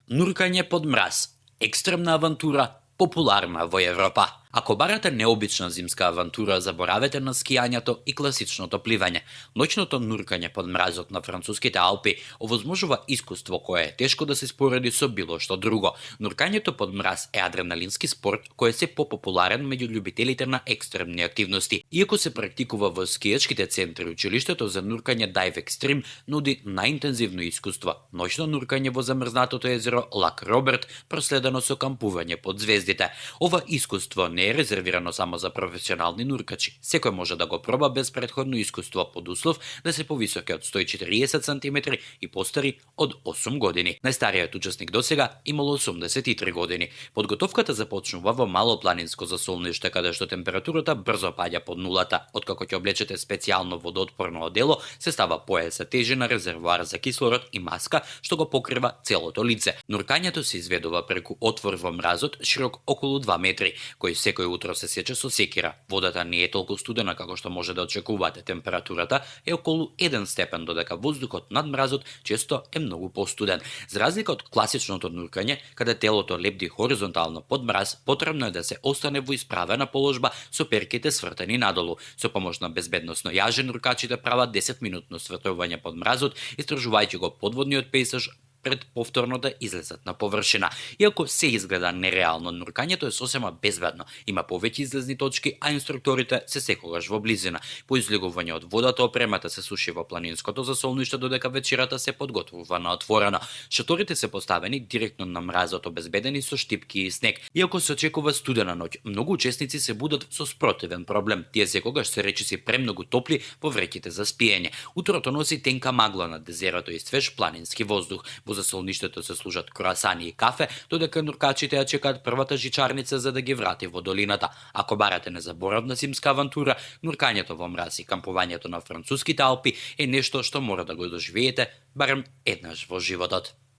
Нуркање под мраз. Екстремна авантура, популарна во Европа. Ако барате необична зимска авантура, заборавете на скијањето и класичното пливање. Ноќното нуркање под мразот на француските Алпи овозможува искуство кое е тешко да се спореди со било што друго. Нуркањето под мраз е адреналински спорт кој е се попопуларен меѓу љубителите на екстремни активности. Иако се практикува во скијачките центри, училиштето за нуркање Dive Extreme нуди најинтензивно искуство. Ноќно нуркање во замрзнатото езеро Лак Роберт, проследено со кампување под звездите. Ова искуство не е резервирано само за професионални нуркачи. Секој може да го проба без претходно искуство под услов да се повисоки од 140 см и постари од 8 години. Најстариот учесник досега имало 83 години. Подготовката започнува во малопланинско засолниште каде што температурата брзо паѓа под нулата. Откако ќе облечете специјално водоотпорно одело, се става пояс за тежина, резервоар за кислород и маска што го покрива целото лице. Нуркањето се изведува преку отвор во мразот широк околу 2 метри, кој секој утро се сече со секира. Водата не е толку студена како што може да очекувате. Температурата е околу 1 степен, додека воздухот над мразот често е многу постуден. За разлика од класичното нуркање, каде телото лепди хоризонтално под мраз, потребно е да се остане во исправена положба со перките свртени надолу. Со помош на безбедносно јаже нуркачите прават 10-минутно свртување под мразот, истражувајќи го подводниот пејзаж пред повторно да излезат на површина. Иако се изгледа нереално, нуркањето е сосема безбедно. Има повеќе излезни точки, а инструкторите се секогаш во близина. По излегување од водата, опремата се суши во планинското засолниште, додека вечерата се подготвува на отворено. Шаторите се поставени директно на мразот, обезбедени со штипки и снег. Иако се очекува студена ноќ, многу учесници се будат со спротивен проблем. Тие секогаш се речиси премногу топли во вреќите за спиење. Утрото носи тенка магла над дезерото и свеж планински воздух. Во засолништето се служат круасани и кафе, додека нуркачите ја чекаат првата жичарница за да ги врати во долината. Ако барате незаборавна зимска авантура, нуркањето во мраз и кампувањето на француските Алпи е нешто што мора да го доживеете барем еднаш во животот.